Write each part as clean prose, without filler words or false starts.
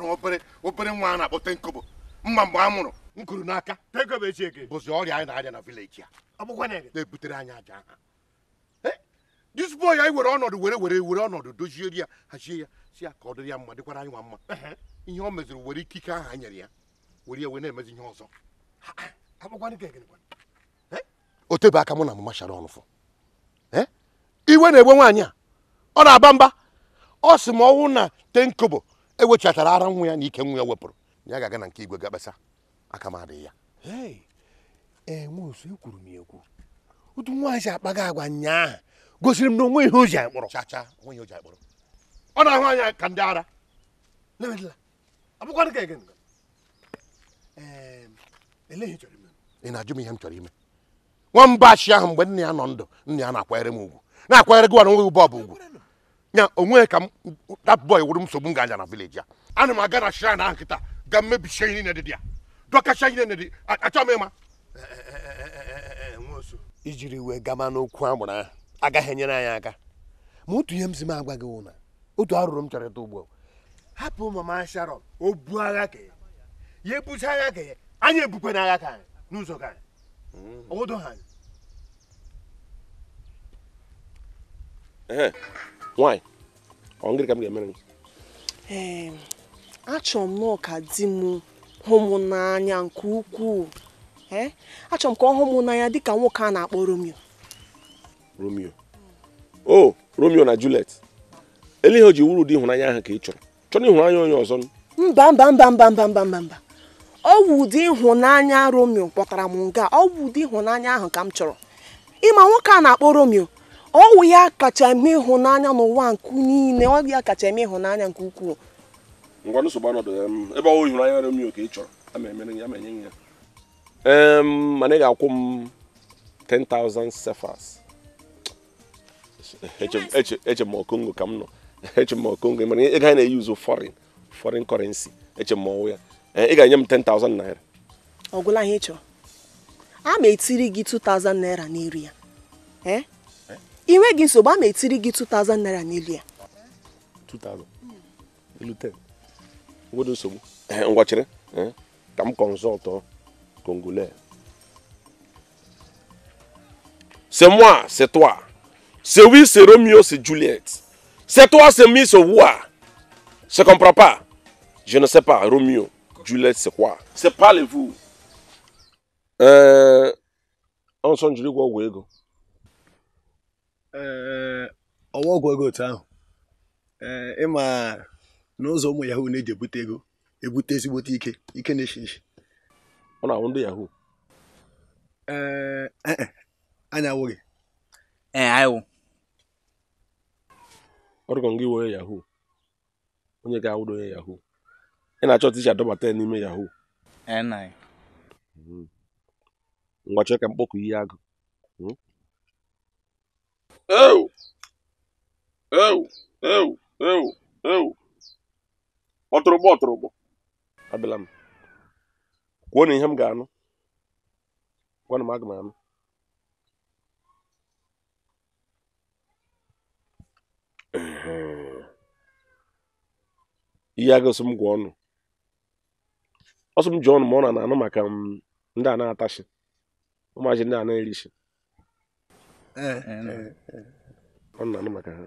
Ahụ obere obere nwa a na-akpọ Tenkobo mma mgbe a mụrụ m kuru n'aka bụzi ọrịa anyị na-arịa na village a na-ebutere anyị aja aha. This boy anyị were ọnọdụ were were were ọnọdụ doziere ya hazie ya si ya ka ọ dịrị ya mma dịkwara anyị nwa mma. Ihe o meziri were ikike ahụ anyị nyere ya were ya wee na-emezi ihe ọzọ. O tebe aka mụ na mama Sharon fụ. Iwe na-egbe nwaanyị a ọ na-aba mba ọ sị ma ọnwụ na Tenkobo ewechatara ara nwa ya na ike nwa ya wepụrụ ya ga-aga na nke igwe ga-akpesa aka m adịghị ya. Ee Nwosu ekwuru m ekwu otu nwaanyị si akpaga agwa nyaa gosiri m na onwe ihe o ji akpọrọ chacha onwe ihe o ji akpọrọ ọ na-ahụ anya ka ndị ara. Ị na-ajụ m ihe m chọrọ ime? Nwamba achị ahụ mgbe nne ya nọ ndụ nne ya na-akwanyere m ugwu na-akwanyere gị nwa nwe bọbụ ugwu nya onwe ka m that boy wụrụ m nsogbu m ga-aja na village ya. Ana m aga na shrine ahụ kịta ga mmebisie ihe niile dị ya dọkacha ihe niile dị achọ m ịma. Nwosu ijiri wee gama n'okwu agbụrụ ahụ agaghị enyere anyị aka ma otu ihe m si m agwa gị wụ na otu arụrụ m chọrọ ịta ugbu a hapụ mama Sharon o bu agha ka ya ya ebucha agha ka ya anyị ebukwe n'agha ka anyị n'ụzọ ka anyị ọwụdụ ha anyị. Nwaanyị ọ ngịrị ka m ga-emere gị? Ee, achọrọ m nọọ ka di m hụ m n'anya nke ukwuu. Achọrọ m ka ọ hụ m n'anya dịka nwoke a na-akpọ Romeo. Romeo? Oh, Romeo na Juliet. Ele ihe o ji wuru ụdị ịhụnanya ahụ ka ị chọrọ? Chọrọ ịhụnanya onye ọzọ? Mba mba mba mba mba mba mba mba. Ọ wụ ụdị ịhụnanya Romeo kpọtara m nga. Ọ wụ ụdị ịhụnanya ahụ ka m chọrọ. Ịma nwoke a na-akpọ Romeo, ọ wụ ya kacha eme ịhụnanya n'ụwa nke niile, ọ ya kacha eme ịhụnanya nke ukwuu. Ngwa nsogbu ọnọdụ ebe ọ wụ ịhụnanya Romeo ka ị chọrọ, ama emere ya, ama enye ya. Mana ị ga-akwụ m 10,000 sefas. Eche m Kongo ka m nọ. Eche m Kongo mana ị gaghị na-eyuzu foreign currency. Eche m ọwụ ya. Ị ga-enye m 10,000 naira. Ọ gwụla ihe ị chọrọ? A ma etiri gị 2,000 naira n'elu ya. Ị nweghị nsogbu, a ma etiri gị 2,000 naira n'elu ya. 2,000? Elu 10. Nwedo nsogbu. Ngwa chere ka m consult Congolais. C'est moi, c'est toi. C'est oui, c'est Romeo, c'est Juliette. C'est toi, c'est moi, c'est moi. Je comprends pas. Je ne sais pas, Romeo, Juliette, c'est quoi? C'est pas les vous. On songe le go ego. Ọwọ́ ọgwụ ego otu ahụ. Ịma n'ụzọ ụmụ Yahoo na-eji ebute ego, ebute ezigbote ike, ike na-eshi nshi. Ọ na-awụ ndị Yahoo. Anyị awụghị. Anyị wụ. Ọ dịkwa gị wee Yahoo. Onye ga-awụdo onye Yahoo. Ị na-achọ iji adọbata ya n'ime Yahoo. Ngwa chọọ ka m kpọkụ ihe agụ. Ew! Ew! Ew! Ew! Ew! Ọtụrụgbọ ọtụrụgbọ. Abịala m. Kwuo na ihe m ga-anụ. Gwanụ m aga m anụ. Ihe agụ sị m gwa ọnụ. Ọ sị m jụọ ọnụ ma ọ na-anụ maka ndị a na-atashi. Ụmụazị ndị a na-erishi. Ọ na-anụ maka ha.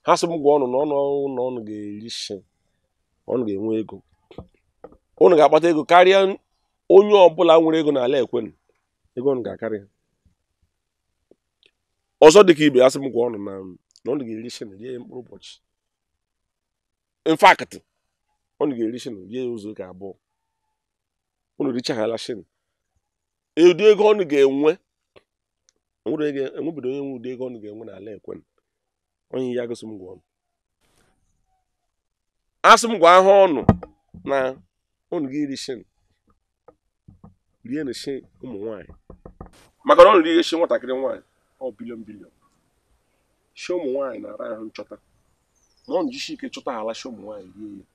Ha sị m gwa ọnụ na ọnụ na ọnụ ga-erishi. Ọnụ ga-enwe ego. Ụnụ ga-akpata ego karịa onye ọbụla nwere ego n'ala Ekwenu. Ego ọnụ ga-akarị ha. Ọzọ dịka ibe ya sị m gwa ọnụ na ọnụ ga-eri shi na rie ya mkpụrụ ụbọchị. In fact, ọnụ ga-eri shi na rie ya ụzọ ụka abụọ. Ụnụ richaghala shi. Ụdị ego ọnụ ga-enwe enwebido onye nwe ụdị ego ọnụ ga-enwe n'ala Ekwenu. Onye ya gosi m gwa ọnụ. Asị m gwa ahụ ọnụ na ọnụ ga-eri shi rie na shi ụmụ nwaanyị. Maka na ọnụ rie shi nwatakịrị nwaanyị ọ bilion bilion. Shi ụmụ nwaanyị na-ara ahụ nchọta. Na ọnụ jisi ike chọta ala shi ụmụ nwaanyị rie ya.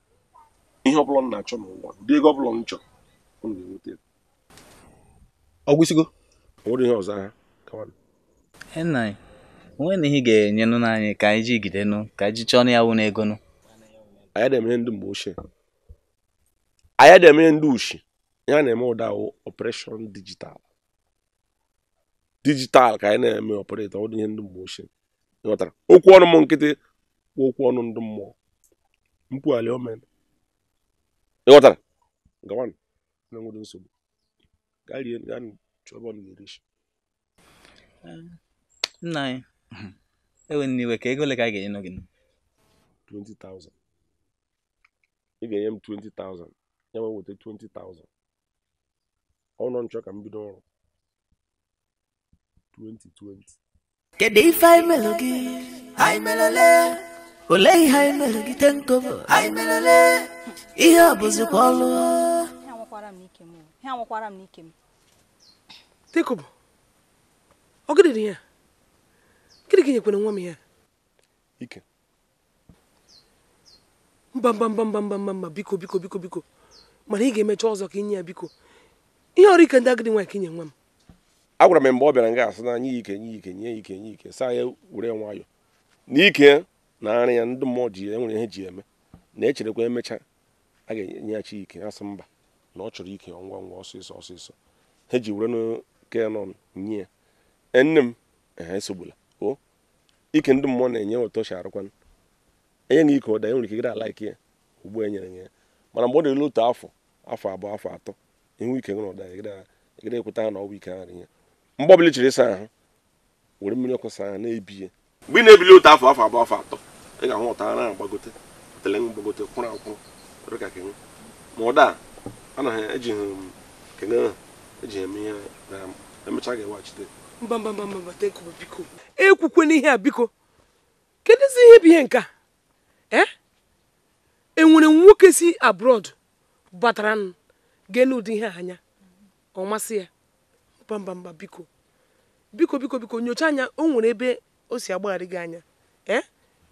Ihe ọbụla m na-achọ n'ụwa, ụdị ego ọbụla m chọrọ, ọnụ ga-enweta ya. Ọ gwụsịgo? Ọ nwere ihe ọzọ ha? Kawanụ. Nna anyị, onwe na ihe ga-enyenụ anyị ka anyị ji gidenụ, ka anyị ji chọọ ya wụ n'ego nụ. Anyị na-eme ndị mgbe ochie. Anyị na-eme ndị ushi ya na-eme ụda operation digital. Digital ka anyị na-eme operate ọ dị ihe ndị mgbe ochie. Ịghọtara? Okwu ọnụ m nkịtị okwu ọnụ ndị mmụọ. Mpụ ala omen. Ịghọtara? Gawan na-enweghị nsogbu. Gaa rie gaa chọọ ebe ọ na-eri. Nna anyị ewe n'iwe ka ego ole ka anyị ga-enye gị? 20,000. Ị ga-enye m 20,000. Ya ma weta 20,000. Ọ nọ nchọ ka m bido ọrụ. 2020. Kedu ife anyị melụ gị? Anyị melele. Olee ihe anyị melụ gị Tenkobo? Anyị melele. Ihe ọ bụzikwa ọlụ. Ha nwekwara m n'ike m. Tenkobo, ọ gịnị dị ya? Gịnị ka nyekwara nwa m ya? Ike. Mba mba mba mba mba mba biko biko biko biko. Mana ị ga-emecha ọzọ ka inye ya biko. Ihe ọrụ ike ndị agadi nwaanyị ka inye nwa m. Agwara m mgbe ọ bịara nga asị na nye ike nye ike nye ike nye ike saa ya were nwayọ. N'ike na arị ya ndị mmụọ ji ya nwere ihe ji eme na echerekwa emecha a ga-enyeghachi ike asị mba na ọ chọrọ ike ngwa ngwa ọsịsọ ọsịsọ. Ha ji were ke nọ nye ya. Nne m esogbula o ike ndị mmụọ na-enye ụtọ si arụkwanụ. Enye gị ike ụda enwere ike gịra ala ike ya ugbu e nyere ya mana mgbe ọ dịrịla otu afọ afọ abụọ afọ atọ ihu ike nwere ụda ịgịra ekweta na ọ bụ ike ahụ ihe. Mgbe ọbụla chiri ịsa ahụ were mmiri ọkụ saa ahụ na-ebi ya. Mgbe ị na-ebili otu afọ afọ abụọ afọ atọ ị ga-ahụ ụta ara agbagote tele mgbagote kwụrụ akwụrụ were ka kenwe ma ụda anaghị ejighị kene eji eme ihe na emechaa ga-eweghachite. Mba mba mba mba Tenkobo biko ekwukwe n'ihe a biko. Kedụzi ihe bụ ihe nke a? Enwere nwoke si abroad batara gee n'ụdị ihe anya ọ masị ya. Mba mba mba biko biko biko biko nyocha anya o nwere ebe o si agbagharị gị anya.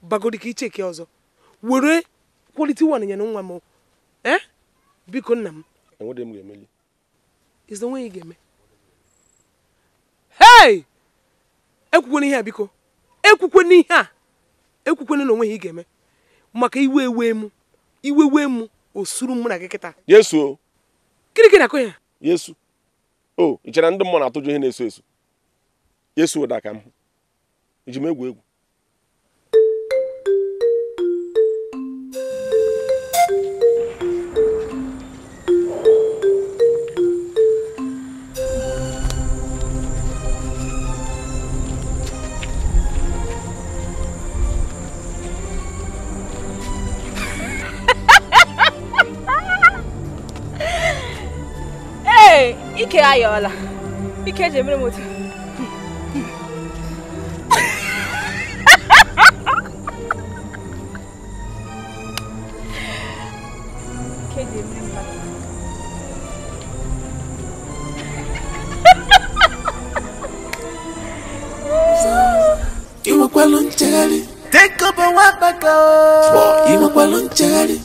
Bagodi ka icheke ọzọ were quality one nye nwa m. Biko nna m. Enwere m ga-emeli. Is the way ị ga-eme? Hey! Ekwukwe n'ihe a biko. Ekwukwe n'ihe a. Ekwukwe na onwe ihe ị ga-eme. Maka iwe ewe m. Iwe wee m osuru mụ na gị kịta. Yesu. Gịnị ka na-akọ ya? Yesu. O, ị chere ndị mmụọ na-atụjụ ihe na-eso eso. Yesu ụda ka m hụ. Iji m egwu egwu. Ike ayọla. Ike eji emere m otu. Ike eji emere mmadụ. Inwekwalụ nchegharị. Tenkobo nwakpaka o. Inwekwalụ nchegharị.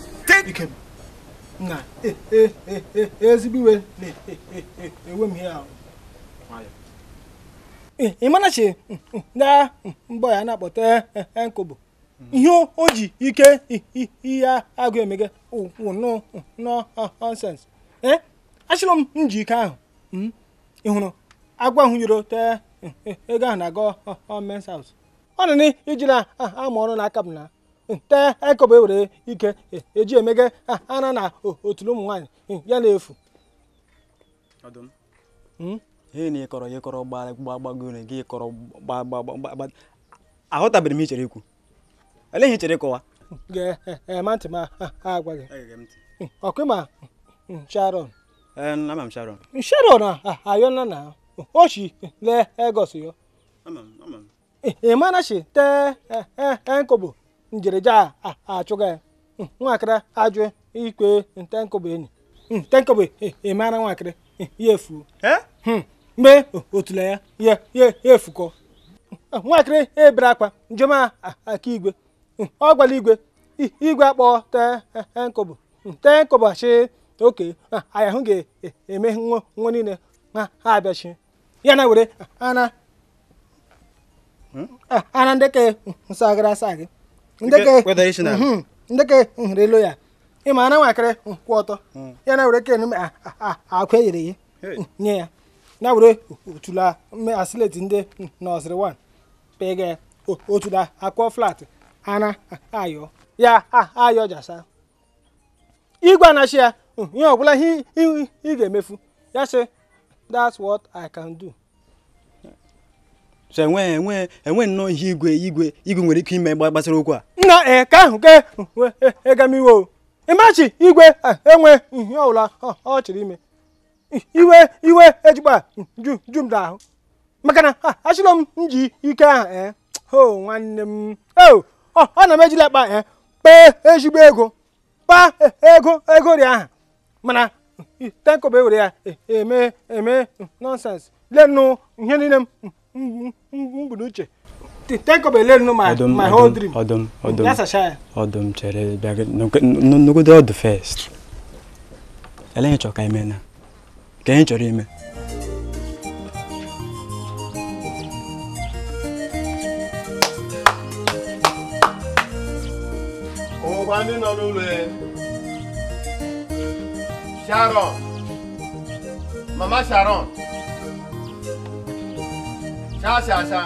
Ike m. Na ezigbo iwe na-ewe m ihe ahụ. Ị manachi na mbọ ya na-akpọta Tenkobo ihe o ji ike ihe agụ emege ụnụ nọnsens. Achịrọ m nji ike ahụ ị hụrụ agwa ahụ nyere te ego ahụ na gọọmenti haus. Ọ nọ n'iji na ama ọrụ n'aka m na Tenkobo ewere ike eji emege ana na otulu ụmụ nwaanyị ya na-efu. Ihe na ịkọrọ ya ịkọrọ gbagbago na gị ịkọrọ gbagba aghọtabeghị m ihe chere ikwu. Olee ihe chere ịkọwa? Ga-ema ntị m agwa gị. Ọkụ ma Sharon. Ama m Sharon. Sharon ayọna na oshi Lagos yo. Ị mana shi Tenkobo njereje achụga ya nwakịrị ajụ ikwe Tenkobo enyi. Tenkobo ị mara nwakịrị ya efuo. Mgbe otule ya ya efukọ. Nwakịrị ebere akwa njem aka igwe. Ọ gwara igwe igwe akpọ Tenkobo. Tenkobo achị oke ayahụ ga-eme nwa niile ha abịachi. Ya na were ana ana ndeke nsagara asa gị. Ndeke hụrụ elu ya Ị ma na nwakịrị kwụ ọtọ ya na were ken akwa eyere ya nye ya na were otula asileti ndị nọsịrị 1 pege otula akwa flat ana ayọ ya ayọ jasa igwe anachi ya ihe ọbụla ihe ị ga-emefu ya sị that's what I can do. So enwe nnọọ ihe igwe nwere ike ime gbasara okwu a nna ka ahụ ke egamiwo ịmachi igwe enwe ihe ọbụla ọ chọrọ ime iwe ejikpa ju m ahụ maka na achịlọ m nji ike ahụ ho nwanne m ọ na m ejila akpa kpee ezigbo ego kpa ego ri ahụ mana tenkobo ewere ya eme nonsense lenụ ihe niile m bụ n'uche tenkobo elenụ my whole dream. Ọdụm chere bịa nnukwute ọdụ first. Ele ihe chọrọ ka ime na ka ihe chọrọ ime. Ụgwọ ndị nọ n'ụlọ Sharon, Mama Sharon, sha sha sha.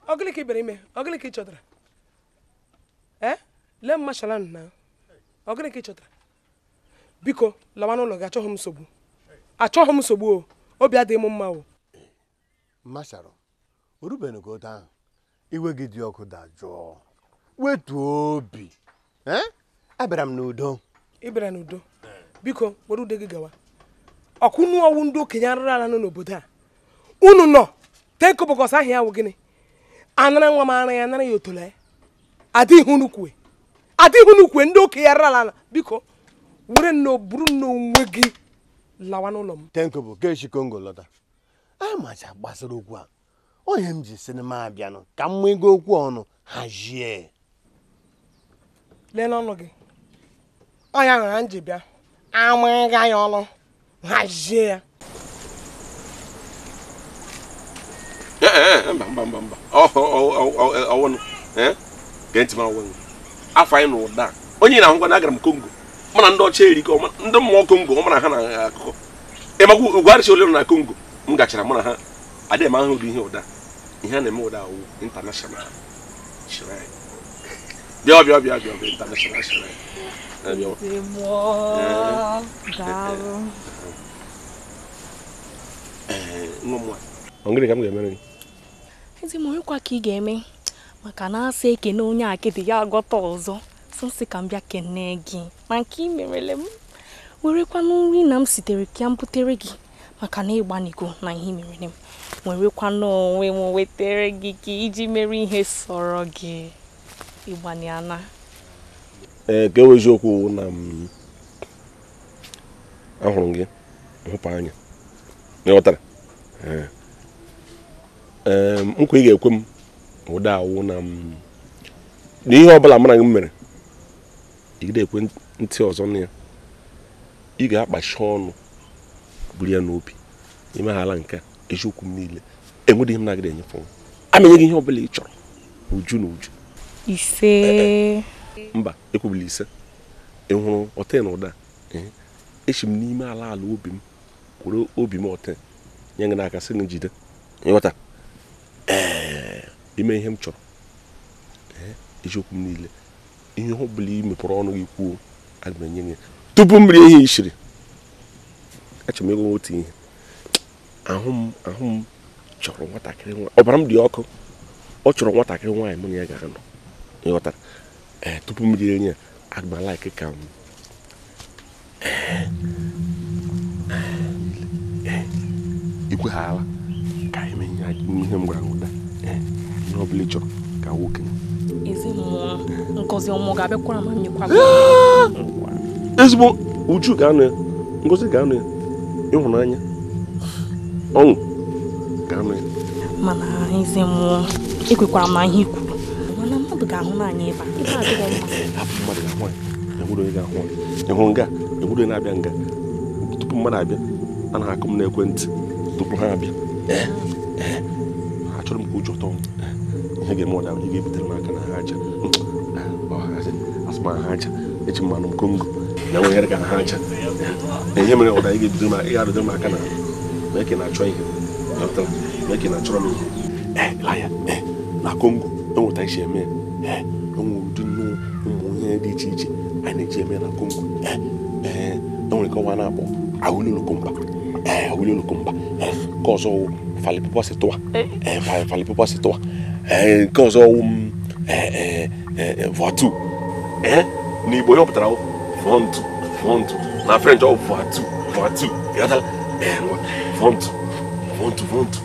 Ọ gịnị ka ị bịara ime? Ọ gịnị ka ị chọtara? Lee mma Sharon na. Ọ gịnị ka ị chọtara? Biko, lawa n'ụlọ gị, achọghị m nsogbu. Achọghị m nsogbu o. Obi adịghị m mma o. Mma Sharon, o rubeghị ka otu ahụ. Iwe gị dị ọkụ dajụọ. Wetuo obi. Abịara m n'udo. Ị bịara n'udo. Biko, were ude gị gawa. Ọkụnụ ọwụ ndị okenye arụrụ ala nọ n'obodo a. Unu nọ tenkobo kọsọ ahụ ya wụ gịnị? Anara nwa m ara ya, anara ya otola ya. Adịghị unu kwue ndị okenye arụrụ ala. Biko, were nnọọ buru nnọọ onwe gị lawa n'ụlọ m. Tenkobo ka esi Kongo lọta. Amacha gbasara okwu a. Onye m ji sinima abịanụ ka m nwego okwu ọnụ hazie. Lee n'ọnụ gị. Ọ ya nwere nji bịa. Amụghị ya ọnụ hazie ya. Mba. Ọwụnụ. Gee ntị m awụnụ. Afọ anyị na ụda. Onye na-ahụkwa na agara m Kongo. Mana ndị ọcha erikọ, ndị mmụọ Kongo, ọ mara ha na akụkọ. Ịmakwa ugwu arịsị ole nọ na Kongo m gachara mụ na ha adịghị m ahụ ụdị ihe ụda. Ihe a na-eme ụda awụ international shrine. Bịa international shrine. Ọ gịnị ka m ga-emere gị? Ezi m onwekwa ka ị ga-eme maka na asị ekene onye akịdị ya agọta ọzọ sọsị ka m bịa kene gị ma nke ị merele m werekwanụ nri na m sitere ka m butere gị maka na ịgbanigo na ihe merele m werekwanụ onwe m wetere gị ka iji mere ihe sọrọ gị ịgbaniana. Ka ewe eziokwu na m ahụrụ gị hụpụ anya ịghọtara nkwa ị ga-ekwe m ụda awụ na m na ihe ọbụla mụ na gị mere ị gide ekwe ntị ọzọ na ya ị ga-akpachi ọnụ buru ya n'obi imeghala nke eziokwu m niile enweghị ihe m na-agịda enyefe a menye gị ihe ọbụla ị chọrọ uju na uju ise. Mba, ekwubila ise. Ị hụrụ ọte na ụda echi m n'ime ala ala obi m kwuru obi m ọte nye gị n'aka sị gị jide ịghọta ime ihe m chọrọ eziokwu m niile ihe ọ bụla ị mepụrụ ọnụ gị kwuo aga m enye gị tupu m rie ihe ishiri. Achọrọ m ịgwa otu ihe. Ahụ m chọrọ nwatakịrị nwa ọbara m dị ọkụ ọ chọrọ nwatakịrị nwaanyị mụ na ya ga-anọ ịghọtara tupu m rie ya aga m alaiki ka m ikweghala ka anyị mee ihe m gwara ụda ihe ọ bụla ị chọrọ ka nwoke ezi mmụọ ngozi ọmụ ga-abịakwara ma nyekwa gị ezigbo uju ga-anọ ya ngozi ga-anọ ya ịhụnanya ọṅụ ga-anọ ya mana ezi mmụọ ekwekwara m ihe i kwuru mana mmadụ ga-ahụ n'anya ebe a ebe adịghị mma hapụ mmadụ ga-ahụ anyị enwere onye ga-ahụ anyị ịhụrụ nga enwere onye na-abịa nga tupu mmadụ abịa a na-akụ m n'ekwentị tupu ha abịa achọrọ m ka ụjọ tọọ m ihe ga-eme ọda ị ga-ebutere m aka na ha aja Asị m ha aja eji mmanụ Kongo na nwere ka ha aja na ihe mere ụda ị ga-ebido ma ị ga-arụdo m aka na ma eke na-achọ ihe ma eke na-achọrọ m ihe laya na Kongo enweta isi eme enwe ụdị ụmụ ihe dị iche iche anyị na-eji eme na Kongo enwere ka ọnwa na-akpọ ahụlolokomba ahụlolokomba nke ọzọ falipopasịtụa falipopasịtụa nke ọzọ voiture n'Igbo ihe ọ pụtara fọntụ fọntụ na French ọ voiture voiture ịghọtala fọntụ fọntụ fọntụ.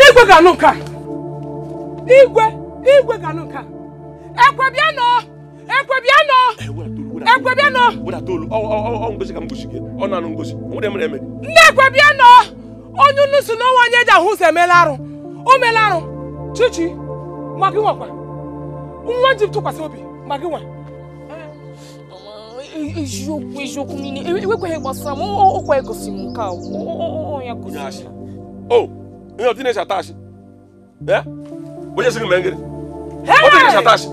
Igwe ga-anụ nke a. Igwe ga-anụ nke a. Ekwe bịa nọ! Ekwe bịa nọ! Ekwe bịa nọ! Ọ ngosi ka m gosi gị. Ọ na-anụ ngosi. Ndị ekwe bịa nọ! Onye unu si n'ọnwa anyị eji ahụ ụzọ emela arụ. O meela arụ. Chichi, ma gị nwakwa. Nwa ji tụkwasị obi, ma gị nwa. Eziokwu eziokwu niile. Enwekwaghị gbasara m. Ọkwa egosi m nke a. Ọ ya gosi m. O! Ihe ọtị na-eche atashi. Onye sịrị mee ngịrị? Ọtị na-eche atashi.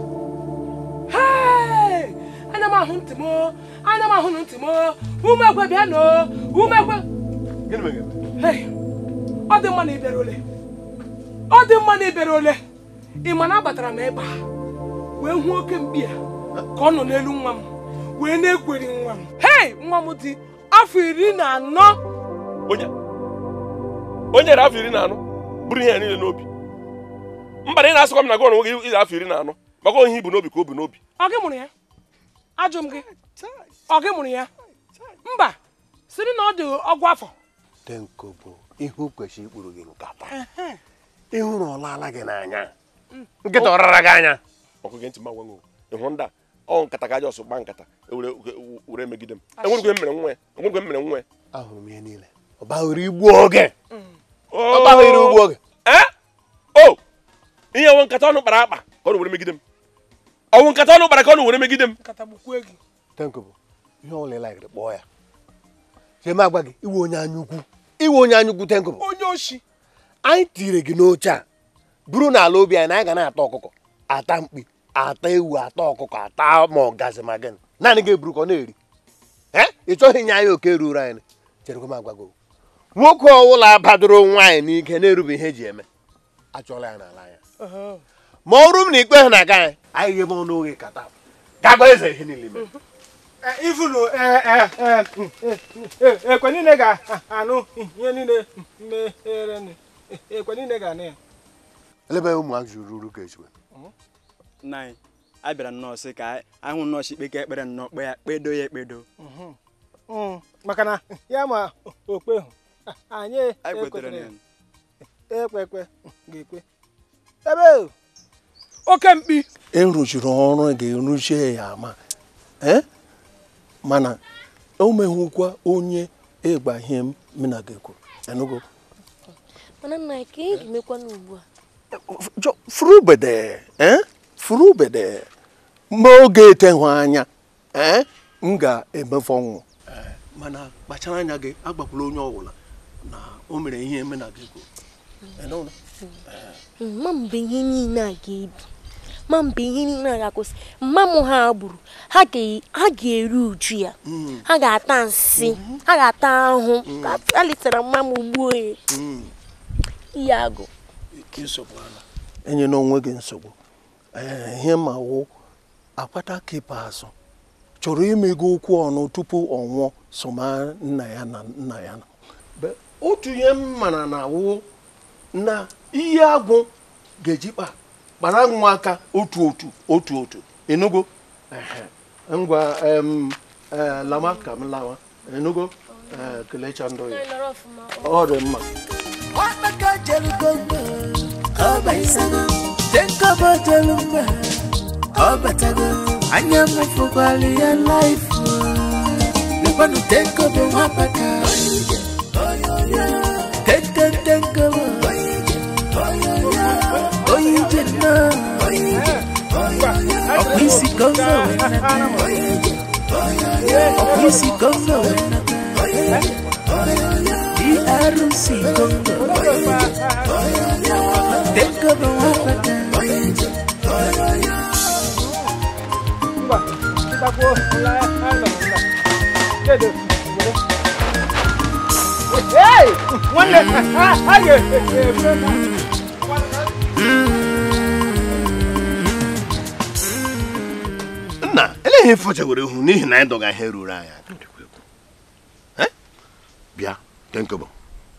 Anya m ahụ ntị m, anya m ahụ ntị m. Umekwe bịa nọ, umekwe. Gịnị mere? Ọ dị mma na ị bịara ole. Ọ dị mma na ị bịara ole. Ị ma na abatara m ebe a wee hụ oke mkpi a ka ọ nọ n'elu nwa m wee na-ekweri nwa m. Hei, nwa m dị afọ 14. Onye? Onye rere afọ 14 bụrụ ihe ya niile n'obi. Mba na ị na-asịkwa m na gị onwe gị ị afọ 14 maka ihe ibu n'obi ka o bu n'obi. Ọ gị mụrụ ya? Ajụ m gị. Ọ gị mụrụ ya? Mba, sịrị na ọ dị ọgụ afọ. Tenkobo, ihu kwesịrị ikpuru gị nkata. Ịhụ na ọ laala gị n'anya. Nkịta ọ rara gị anya. Ọkụ gị ntị ma gwa gị. Ịhụ ndị a, ọ nkata ka aja ọsọ gba nkata were megide m. Enweghị m mere nwa ya. Enweghị m mere nwa ya. Ahụrụ m ihe niile. Ọ baghịrị igbu oge. Ọ baghịrị ugbu oge. O! Ihe ọwụ nkata ọnụ kpara akpa ka ọ were megide m. Ọwụ nkata ọnụ kpara ka ọ were megide m. Nkata gbukwue gị. Tenkobo, ihe ọbụla ị laikiri kpọọ ya. Chee m agwa gị, iwe onye anya ukwu. Iwe onye anya ukwu Tenkobo. Onye oshi. Anyị tiri gị n'oche a buru n'ala obi anyị na anyị ga na-ata ọkụkọ, ata mkpi, ata ewu, ata ọkụkọ, ata ma ọgazi ma gịnị. Naanị gị eburu ka ọ na-eri. Ị chọghị inye anyị oke ruru anyị. Cherekwa m agwa gị. Nwoke ọwụla badoro nwaanyị n'ike na-erube ihe eji eme achọla ya n'ala ya. Ma ọ bụrụ m na ikpe ha na-aga anyị anyị ghebe ọnụ oghe kata gagba eze ihe niile mere. Ifunu ekwe niile ga-anụ ihe niile mere ekwe niile ga-anụ ya. Elebe ụmụaka ruru ka echwe. Nna anyị a bịara nnọọ sị ka ahụ nnọọ ikpe ka ekpere nnọọ kpe ya kpedo ya ekpedo. Maka na ya ma okpe hụ anyị ekwetere ya. Ekwe ekwe ga-ekwe. Ebe oke mkpi erụchiri ọrụ ga-eruchie ya ama mana o meghụkwa onye ịgba ihe m na gị kwuru. Enugo. Mana nna ka ị ga-emekwa n'ugbu a? Furubede, furubede. Mgbe oge etehụ anya, m ga-emefu ọnwụ. Mana kpachara anya gị agbakwula onye ọbụla na o mere ihe eme na gị kwuru. Mma mgbe ihe niile a ga-ebi, ma mgbe ihe niile a ga-akwụsị, mma m ha gburu, ha ga-eru uju ya, ha ga-ata nsị, ha ga-ata ahụ, a letara mma m gbuo ya. Ihe agụ. Enyela onwe gị nsogbu. Ihe ma wụ akwata kepa azụ chọrọ imego okwu ọnụ tupu ọ nwụọ soma nna ya na nna ya. Otu ihe m mara na awụ na ihe agwụ ga-eji kpara nwa aka otu otu otu otu enugo ngwa lama ka m lawa enugo kelecha ndụ ya ọ dị mma. Isi Congo DRC Congo Tenkobo wapata. Hey! Nna, ele ihe fọchewere ihu n'ihi na anyị dọga ihe ruru anyị aka. Bịa, Tenkobo,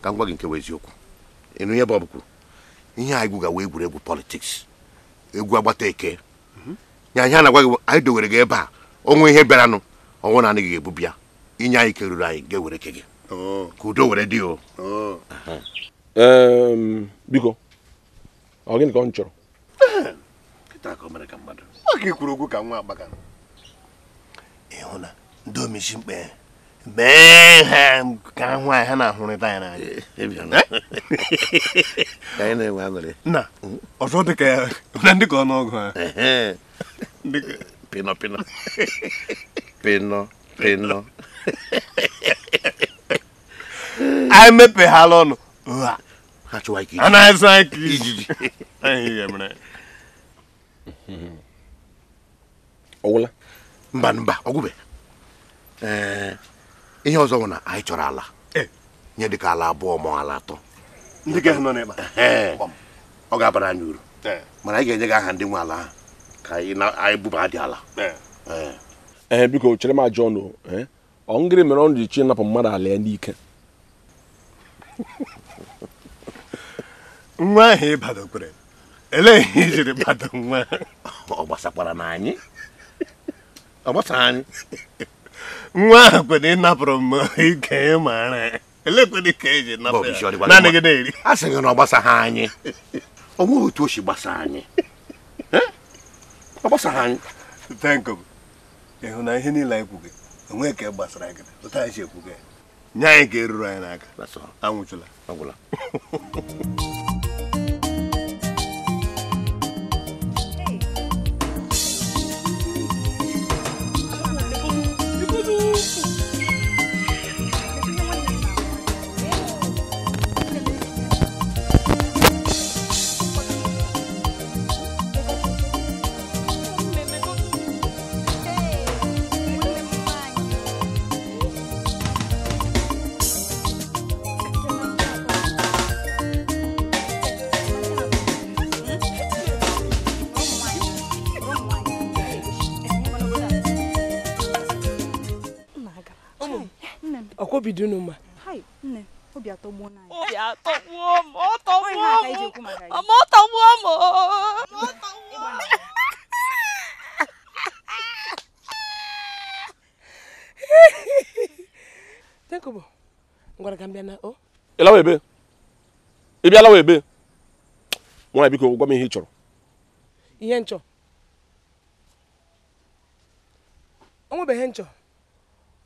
ka m gwa gị nke bụ eziokwu. Ịnụ ihe Bob kwuru, ihe anyị gwugawa egwuregwu politiks, egwu agbata eke. Ya ihe a na-agwa gị, anyị dowere gị ebe a, onwe ihe bịaranụ, ọnwụ na anaghị ebu bịa. Inye anyị ike ruru anyị, ga-ewere ike gị. Ka udo were dị o. Biko, ọ gịnị ka ọ chọrọ? Kịta ka o mere ka mmadụ. Ọ ka ikwuru okwu ka nwa agbaka. Ị hụ na ndị omisi mkpe mee ha ka ahụ anyị ha na-ahụrịta ya n'anya. Ka anyị na-enwe aṅụrị. Nna, ọzọ dị ka ya na ndị ka ọnụọgụ ha. Pịnọ pịnọ. Pịnọ pịnọ. Anyị mepeghala ọnụ. Ha chụwa ike. A na-azụ anyị ka ijiji. Anyị ya mere. Ọgwụla? Mba mba, ọgwụbe. Ihe ọzọ bụ na anyị chọrọ ala. Nye dịka ala abụọ ma ala atọ. Ndị ga nọ n'ebe a. Ọ ga-abara anyị uru. Mana anyị ga-enye gị aha ndị nwe ala ahụ ka anyị buba dị ala. Ee, biko chere m ajọ ọnụ. Ọ ngịrị mere ọnụ ji chi napụ mmadụ ala ya n'ike. Nwa ahụ ịbadokwere. Elee ihe i jiri bado nwa? Ọ gbasakwara na anyị. Ọ gbasara anyị. Nwa ahụ kwere ịnapụrụ m ike mara. Elee kwere ike eji napụ ya? Naanị gị na-eri. A sị gị na ọ gbasaghị anyị. O nweghị otu o si gbasa anyị. Ọ gbasaghị anyị. Tenkobo, ị hụ na ihe niile anyị kwughị, onwe ka gbasara gị. Otu anyị si ekwu gị. Nye anyị ka eruru anyị n'aka. Anwụchụla. Ọgwụla. Obi dị unu mma. Nne, obi atọgbuo m. Obi atọgbuo m. Ọ tọgbuo m. Ọ tọgbuo m. Tenkobo, ngwara ka m bịa na o. Ị lawa ebe? Ị bịa lawa ebe? Nwaanyị biko gwa m ihe ị chọrọ. Ihe nchọ. O nwebe ihe nchọ.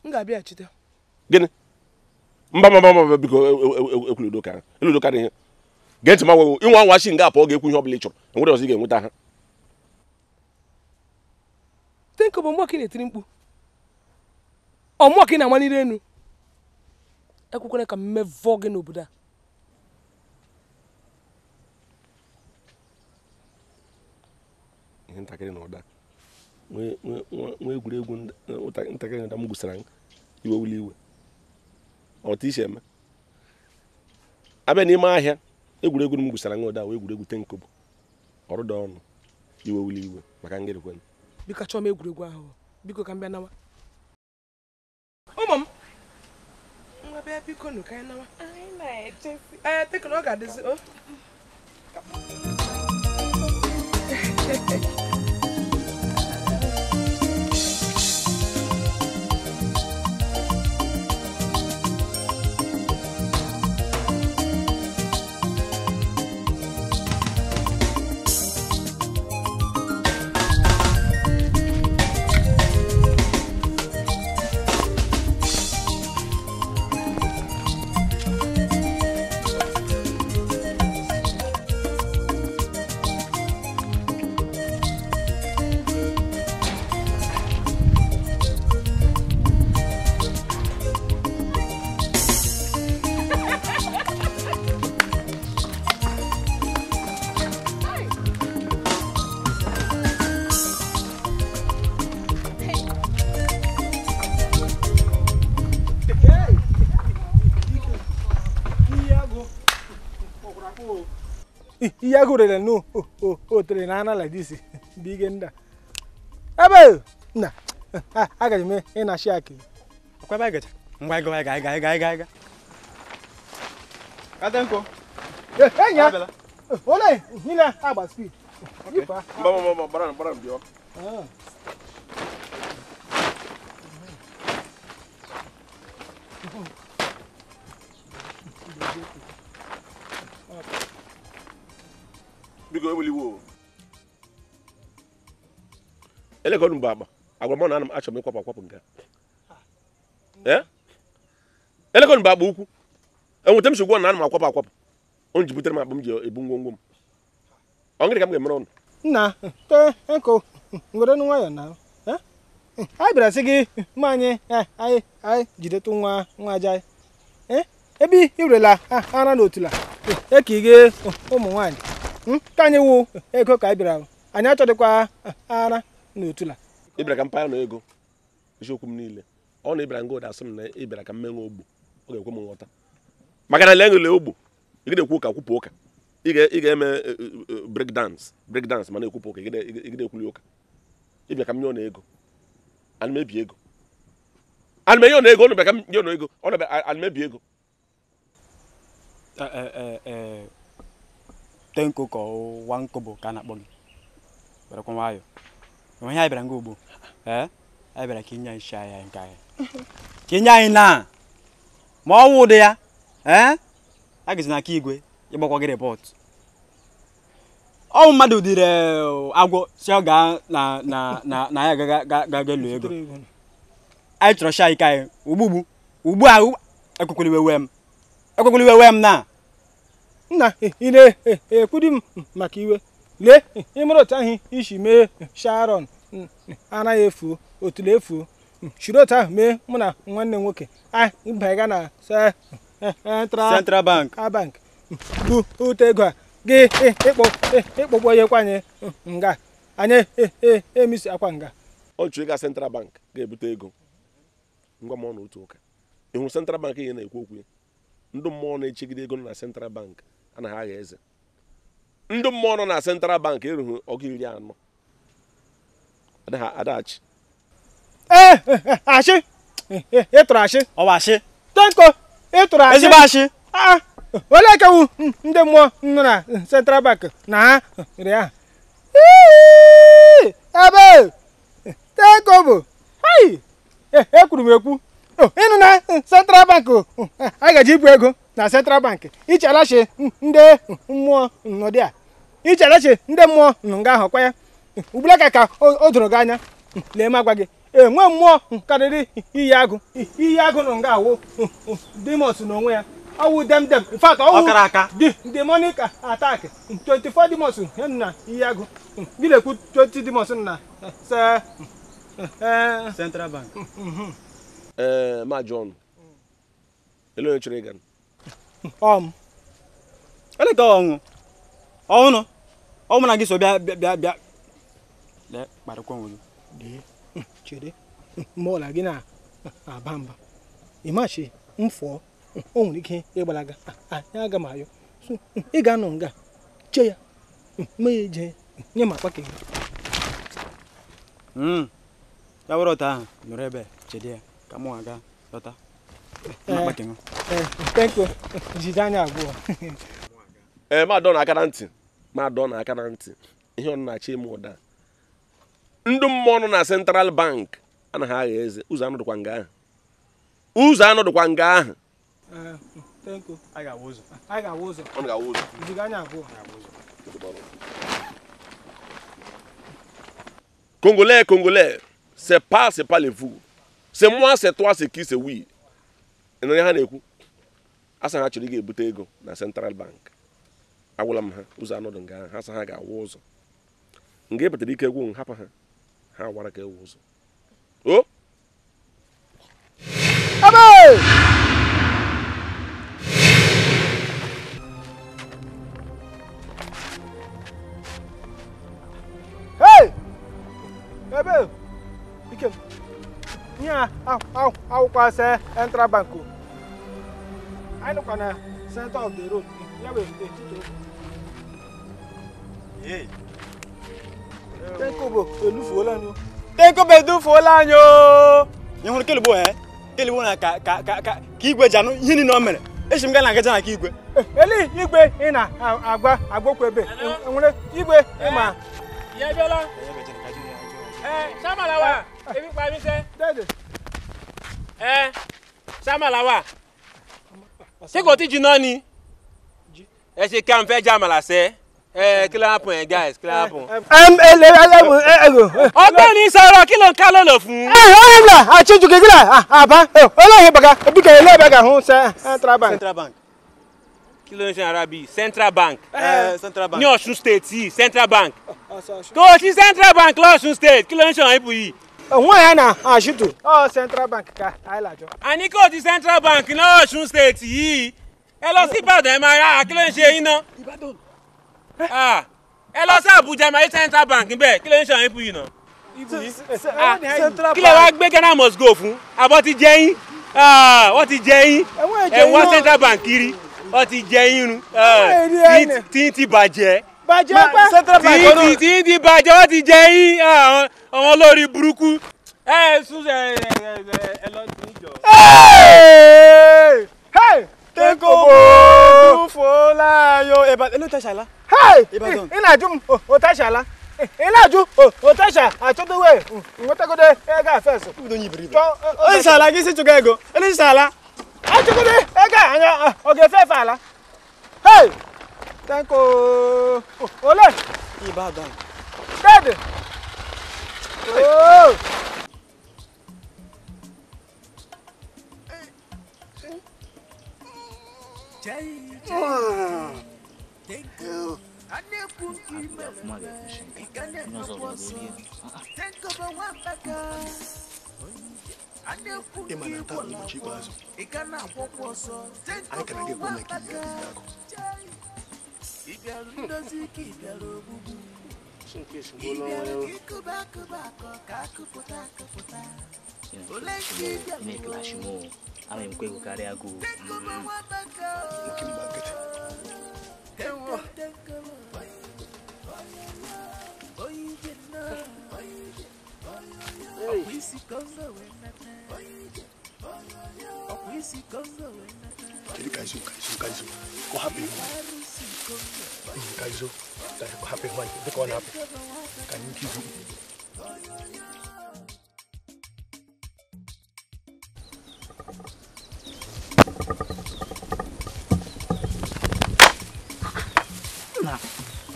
M ga-abịaghachite. Gịnị? Mba mba mba biko ekwulu udo ka elu udo karịa ihe. Gee ntị ma gwa inwe anwa chi nga apụ ọ ga-ekwu ihe ọ bụla ị chọrọ. Enwere ọzọ ị ga-enweta ha. Tenkobo, mmụọ ka ị na-etiri mkpu. Ọ mmụọ ka ị na-amaliri enu. Ekwekwere ka m mevọ gị n'obodo a. Ihe ntakịrị na ụda. Nwa egwuregwu ntakịrị na ụda m gwusara iwe wuli iwe. Ọtụ isi eme. Abịa n'ime ahịa, egwuregwu m gwusara nwa ụda wee egwuregwu Tenkobo. Ọrụda ọnụ, iwe wuli iwe maka ngịrị kwenụ. Biko achọọ m egwuregwu ahụ. Biko ka m bịa nawa. Ụmụ m. Nwa bịa biko nụ ka anyị nawa. Anyị na-echesi. Ee, Tenko na ọ ga-adịzi o. Ihe agụrere no o tere na ana like this bige nda ebe na agaghị m ị na shaki ọkwa ebe gacha ngwa ga ga ga ga ga Katenko enya ole hila agba speed. Mba mba bara bara mbio. Biko eweliwo. Ele ko dum baba. Agwa mo na ana m achọ m ịkwapụ akwapụ nga. Eh? Ele ko dum baba ukwu. Enweta m shogwo na ana m akwapụ akwapụ. On ji butere m akpa m ji ebu ngwongwo m. Ọ ngịrị ka m ga-emere ọnụ. Nna, te enko ngwere nu nwayọ na. Eh? Anyị bịara sị gị ma anyị anyị jidetụ nwa nwa ajai. Eh? Ebe irela ara n'otula. Eke gị ụmụ nwaanyị. Ka anyị wụ ego ka anyị bịara. Anyị achọdịkwa ara n'otula. Ị bịara ka m paya na ego. Isiokwu m niile. Ọ na ịbịara ngoda asị m na ị bịara ka m menwe ogbo. Ọ ga-ekwe m nghọta. Maka na lee ogbo. Ị ga-ekwu ụka kwupụ ụka. Ị ga-eme break dance ma na-ekwupụ ụka. Ị ga-ekwuli ụka. Ị bịara ka m nye ọ na ego. Ana m ebi ego. Ana m enye ọ na ego. Ọ na-abịa ka m nye ọ na ego. Ọ na-abịa ana m ebi ego. Tenko ka wankobo ka a na-akpọ gị. Werekwa nwayọ. Ihe anyị bịara nga ugbo. Ee? Anyị bịara ka inye anyị shi anyị nke anyị. Ka inye anyị na ma ọ wụ ụdị ya. Ee? A gazi n'aka igwe ịgbakwa gị rịpọt. Ọ mmadụ dịrị agwọ si ọ gaa na na na na ya ga elu ego. Anyị chọrọ shi anyị ka anyị ugbugbu ugbu a ekwekwala iwe wee m. Ekwekwala iwe wee m na. Nna ị na-ekwudi m maka iwe. Lee ịmụrụ otu ahụ isi mee Sharon anaghị efuo otule efuo shiri otu ahụ mee mụ na nwanne m nwoke anyị banye na Central Bank Bank bụ ute ego a gị ịkpọkpọ ihe kwanye nga anyị emisi akwa nga. Ọ chụrụ ịga Central Bank ga-ebute ego ngwa m ọ na otu ụka. Ị hụrụ Central Bank ihe na-ekwu okwu ya. Ndị mmụọ na-echegide ego nọ na Central Bank anaghị agha eze. Ndị mmụọ nọ na Central Bank erughị ọgụ 40. Adachi. Ee, ashị. Ị tụrụ ashị. Ọ bụ ashị. Tenko, ị tụrụ ashị. Ezigbo ashị. Ah, olee kewu ndị mmụọ nọ na Central Bank na ha rịa. Ebe Tenko bụ. Hai! Ekwuru m ekwu. Ịnụ na Central Bank a gaji ibu ego na Central Bank ichelachi ndị mmụọ nọdị a ichelachi ndị mmụọ nọ nga ahụ kwa ya ugbula ka o doro gị anya lee m agwa gị enwe mmụọ karịrị iyi agụ iyi agụ nọ nga awụ demons n'onwe ya ọwụ dem dem in fact ọwụ demonic attack 24 demons na iyi agụ gị na-ekwu 20 demons na Central Bank. Ee, ma John. Ele onye chọrọ ịga? Ele ka ọnwụ. Ọnwụ nọ. Ọnwụ na gị so bịa bịa bịa. Lee, kparịkwa onwe gị. Lee, chere. Mọla gị na-aba mba. Ịmachi m fụọ, o nwere ike ịgbalaga. Anyị aga m ayọ. Ị ga-anọ nga. Che ya. Mee ya eje. Nye m akpa ka gị. Ya were ọta ahụ nọrọ ebe chede ya. Ka mụ aga lọta. Thank you. Jide anya abụọ. Ee, ma dọ n'aka na ntị. Ma dọ n'aka na ntị. Ihe ọ na-achọ ime ụda. Ndị mmụọ nọ na Central Bank anaghị agha eze. Ụzọ anọ dịkwa nga ahụ. Ụzọ anọ dịkwa nga ahụ. Thank you. Anyị ga-awụ ụzọ. Anyị ga-awụ ụzọ. Ọ ga-awụ ụzọ. Jide anya abụọ. Congolais, Congolais, c'est pas les vous. C'est moi, c'est toi, c'est qui, c'est oui. Ị ha na-ekwu asa ha chọrọ ị ga-ebute ego na Central Bank. Agwụla m ha ụzọ anọdụ nga ahụ. Ha sị ha ga-awụ ụzọ. Nga ebutere ike egwu hapụ ha. Ha wara ka ewu ụzọ. O Abe! Hey! Ebe! Ike. Nya akwụkwọ Central Bank. Anyị nọkwa na center of the road. Ya bụ etiti okwu. Tenkobo elufuola anyị. Tenkobo edufuola anyị o. Ị hụrụ kelugbo he? Kelugbo na ka ka ka ka igwe ji anụ ihe niile o mere. Echi m gaa na agaja na ka igwe. Eli igwe ị na-agwa agwokwu ebe. Enwere igwe ịma. Ya bịala. Ṣamalawa, ebi pa mi sẹ́. Ṣamalawa, ṣé kò tí jiná ni? Ẹ ṣe kí a fẹ́ jẹ àmàlà sẹ́. Kí ló happen ẹ guys, kí ló happen? Ọ̀gbẹ́ni sọ̀rọ̀ kí ló ń ká lọ́lọ́ fún? Onye m na-achịjụ gị gịna aba olóhìn baga biko ele ebe ga-ahụ Central Bank. Central Bank. Kí ló ń ṣe ara bíi Central Bank. Central Bank. Ní Ọ̀ṣun State yìí, Central Bank. Kò sí Central Bank lọ́ṣun State, kí ló ń ṣe àwọn ipò yìí? Òun ẹ̀ na àṣìtò. Ọ Central Bank ká àìlàjọ. Àní kò sí Central Bank lọ́ṣun State yìí. Ẹ lọ sí Ìbàdàn ẹ máa rà kí ló ń ṣe yín náà? Ẹ lọ sí Àbújá ẹ máa rí Central Bank níbẹ̀, kí ló ń ṣe àwọn ipò yìí náà? Kí lè wá gbé Ghana must go fún? Àbọ̀ ti jẹ yín, wọ́n ti jẹ yín, ẹ̀ wá Central Bank kiri. Wọ́n ti jẹ irun tí ti bàjẹ́ tí ti bàjẹ́ wọ́n ti jẹ yín àwọn olórí burúkú. Ẹ sún ẹ ẹ lọ sí ìjọ. Tenkobo dufola yo Ìbàdàn ló tẹ̀sàlá. Ị na-ajụ m o tẹ̀sàlá. Ị na-ajụ o tẹ̀sà achọdowe nwetagodo ego afes. O tẹ̀sàlá gị si chụga ego. Elu tẹ̀sàlá. Achọgodo ego anya ọ ga-efe efe ala. Hey! Tenko ole? Ìbàdàn. Dede. Oh! Ịma na taa bụ ụbọchị ikpeazụ anyị ka na-aga ekwu maka ihe akụ. Kedu ka izu ka izu ka izu ka ọ hapụ ihu ka izu ka ọ hapụ ihu anyị dịka ọ na-apụ ka anyị ike izu. Na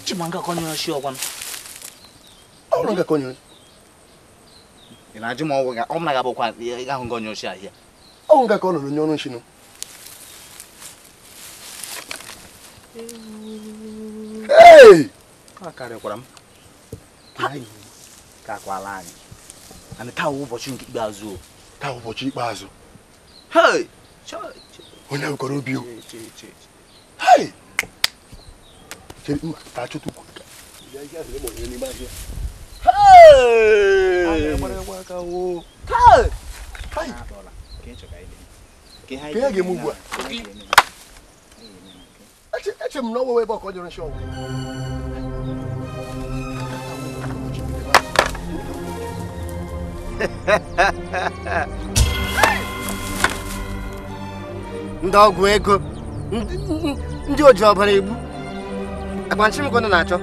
Chimanga kọnyere shi ọgwanụ. Ọrụ nga kọnyere. Ị na-ajụ m ọgwụ ga ọ m na-agabụkwa ahụ nga onye oshi ahịa. Ọ nga ka ọ nọrọ nye ọrụ nshi nụ. Hey! Ọ karịkwara m. Ka akwala anyị. Anyị taa ụbọchị nke ikpeazụ. Taa ụbọchị ikpeazụ. Hey! Onye nwekwara obi o. Hey! Chere mma ta achọta ukwu ka. Ya ihe ahụ eme n'ime ahịa. Hey! Hey! Ka ihe ga-eme ugbu a? Eche m na ọnwa ebe ọkọ jọrọ nshi ọnwụ. Ndị ọgwụ ego, ndị oji ọbara egbu. Akpa nchi m ka unu na-achọ.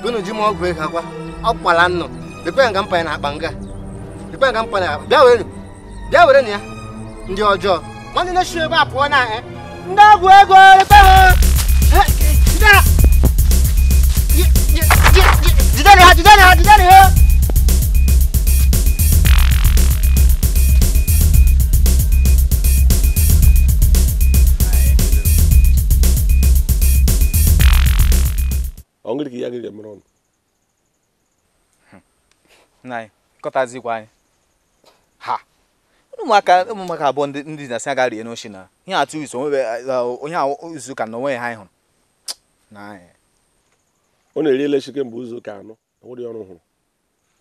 Unu ji m ọgwụ ego akwa. Ọ kwala nnụ. Lekwe nga mpanye na akpa nga. Lekwe nga mpanye na akpa. Bịa were. Bịa were na ya. Ndị ọjọọ. Nwanne na-esi ebe a pụọ na ndị ọgwụ ego lekwe ha. Jidere ha, jidere ha, jidere ha. Ọ ngịrị ka ya gị ga-emere ọnụ. Nna anyị, kọtazikwa anyị. Ha! Ụmụaka abụọ ndị na-asị aga rie n'oshi na ihe atụ iso onye izu ụka na onwe ha anyị hụrụ. Na anyị. Ọ na-eri eleshi kemgbe izu ụka anọ, enweghị ọrụ hụrụ.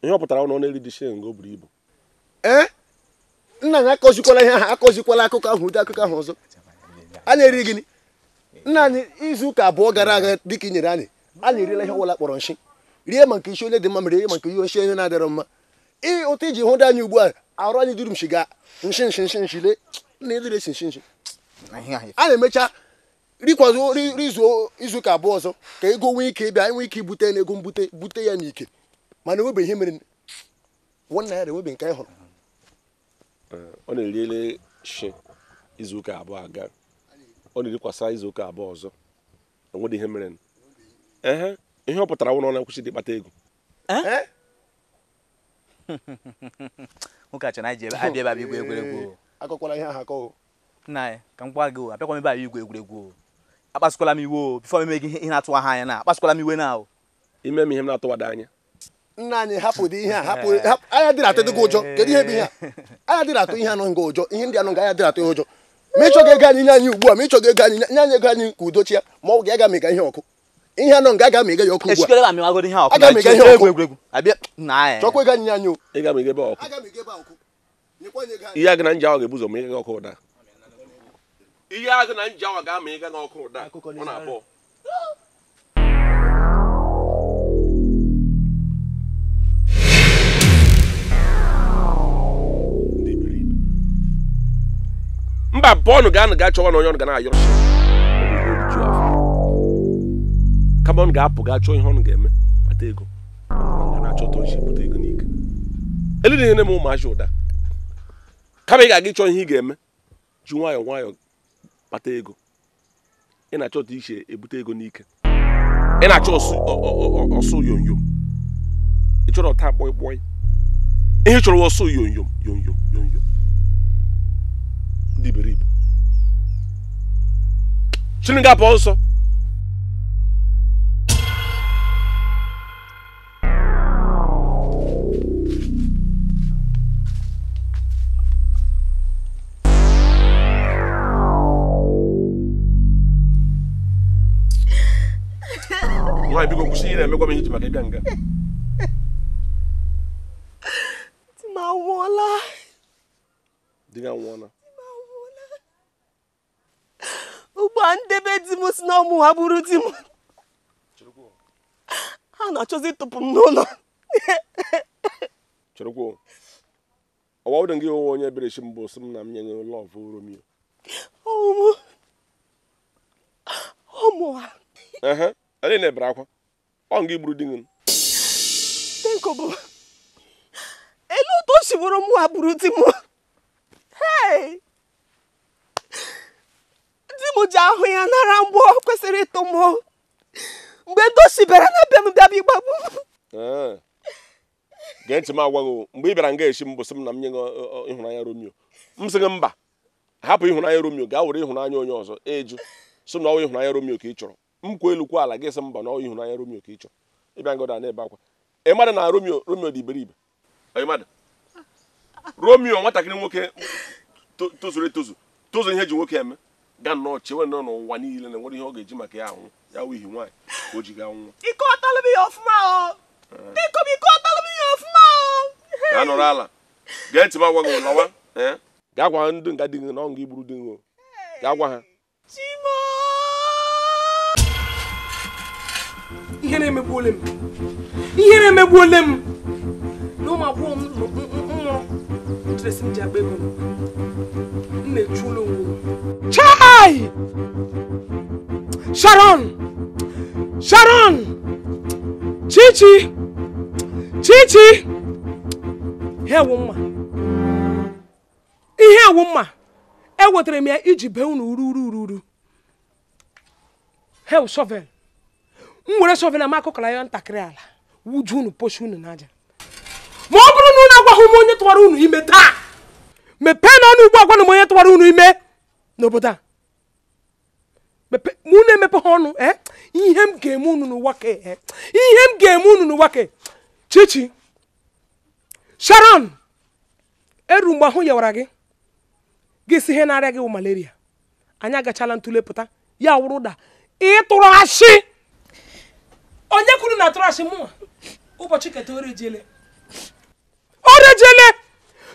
Ihe ọ pụtara na ọ na-eri dị shilling o buru ibu. Ee? Nna anyị akọzikwala ihe ahụ, akọzikwala akụkọ ahụ, ụdị akụkọ ahụ ọzọ. A na-eri gịnị? Nna anyị izu ụka abụọ gara aga dịka i nyere anyị. A na-erila ihe ọbụla kpọrọ nshi. Rie ma nke isi onye dị mma mere, rie ma nke ihe oshi onye na-adịrọ mma. Ee, otu iji hụ ndị anyị ugbu a, arụ anyị duru m shiga nshi nshi nshi nshi lee na edere esi nshi nshi. A na-emecha rikwazo rizuo izuụka abụọ ọzọ ka ego nwee ike ịbịa, nwee ike ibute na ego mbute bute ya n'ike. Mana enwebe ihe mere ₦1 enwebe nke anyị hụrụ. Ọ na-eriele shi izuụka abụọ aga, ọ na-erikwasa izuụka abụọ ọzọ, enwede ihe mere. Ehe, ihe ọ pụtara wụ na ọ na-akwụsị dị ịkpata ego. Nwoke achọ na anyị ji abịa ebe a igwe egwuregwu. Akọkwala ihe ahụ akọ. Nna anyị, ka m gwa gị, abịakwa m ebe a igwe egwuregwu. Akpasukwala m iwe o, bifo m eme gị ihe na-atụwa ha anya na akpasukwala m iwe na o. Ime m ihe m na-atụwada anya. Nna anyị hapụ dị ihe a, hapụ anya dịrị atụ gị ụjọ. Kedu ihe bụ ihe a? Anya dịrị atụ ihe anọ nga ụjọ, ihe ndị anọ nga anya dịrị atụ ihe ụjọ. Ma ịchọghị ego anyị nye anyị ugbu a, ma ịchọghị ego anyị nye anyị ego anyị ka udo chia, ma ọ ga mega ihe ọkụ. Ihe anọ nga aga mega ya ọkụ ugbu a. Aga mega ihe ọkụ. Chọkwa ego anyị nye anyị o. Ị ga-amega ebe ọkụ. Ihe agụ na nje ahụ ga-ebu ụzọ ma ị gaghị ọkụ ụda. Ihe agụ na nje ahụ ga-ama ị gaghị ọkụ ụda. Ọ na-abụọ. Mba bọọnụ ga-anụ ga chọwa na onye ọnụ ga na-ayọrọ shi. Kama ọnụ ga-apụ ga chọọ ihe ọnụ ga-eme kpata ego. Ọ ga na-achọ ụtọ nshi bute ego n'ike. Elu dị ihe na-eme ụmụazị ụda. Kama ị ga-aga ịchọ ihe ị ga-eme ji nwayọọ nwayọọ kpata ego. Ị na-achọ otu isi ebute ego n'ike. Ị na-achọ ọsụ yomyom. Ị chọrọ ọta kpọi kpọi. Ihe ị chọrọ ọsụ yomyom yomyom yomyom. Ndị iberibe. Chineke apụ ọsọ. Nwaanyị biko kwụsị ihe na-emekwa m ihe iji maka ịbịa nga. Di m anwụọla. Di gị anwụọla. Ugbu a ndebe di m si na ọmụ ha bụrụ di m. Ha na-achọzi ịtụpụ m n'ụlọ. Cherekwa. Ọwa ụdị gị onwe onye ebere shi mbụ sị m na m nye gị lọvụ Romeo. Ọmụ. Ọmụ ha. Ehe. Anyị na-ebere akwa. Ọ nga igburu di gị. Tenkobo. Elu otu o si bụrụ mụ ha bụrụ di m. Hey! Di m ji ahụ ya nara mgbọ kwesịrị ịtụ m. Mgbe ndosi bịara na be m bịa bịa ịgbagbu m. Gee ntị m agwa gị, mgbe ị bịara nga echi mbụ sị m na m nye gị ịhụnanya Romeo. M sị gị mba, hapụ ịhụnanya Romeo gaa were ịhụnanya onye ọzọ. Eju sị m na ọ ịhụnanya Romeo ka ị chọrọ. M kwuo elu kwuo ala gị sị mba na ọ ịhụnanya Romeo ka ị chọrọ. Ịbịa ngọda na-ebe akwa. Ị mmadụ na Romeo Romeo dị iberibe. Ị mmadụ Romeo nwatakịrị nwoke tozuru etozu tozu ihe ji nwoke eme gaa nnọọ chewe nọ n'ụwa niile na nwere ihe ọ ga-eji maka ya anwụ ya wụ ihi nwaanyị ka o ji gaa nwụọ. Ịkọtalụ m ya ọfụma o. Biko ịkọtalụ m ya ọfụma o. Gaa nọrọ ala. Gee ntị m agwa gị lọwa. Gaa gwa ndị nga di gị na ọ nga igburu di gị o. Gaa gwa ha. Chimo! Ihe na-emegbuole m. Ihe na-emegbuole m. Na ụmụ agbọghọ m nwụrụ. Ntresi m ji akpa ego m. M na-echu ụlọ onwe m. Chai! Sharon! Sharon! Chichi! Chichi! Ihe wụ mma. Ihe wụ mma. Ewetara m ya iji bee unu uru uru uru uru. Hell shovel. M were shovel na m akụkọla ya ntakịrị ala. Wuju unu poshi unu n'aja. Ma ọ bụrụ na unu agwaghị m onye tụwara unu ime taa. Mepee n'ọnụ ugbu a gwanụ m onye tụwara unu ime n'obodo a. Mepee ma unu emepe ha ọnụ ihe m ga-eme unu n'ụwa ke ihe m ga-eme unu n'ụwa ke. Chichi Sharon eru mgbe ahụ yawara gị gị si ihe na-arịa gị wụ malaria. Anyị agachala ntule pụta ya wụrụ ụda ịtụrụ ashị. Onye kwuru na atụrụ ashị mụnwa ụbọchị keta orejele orejele.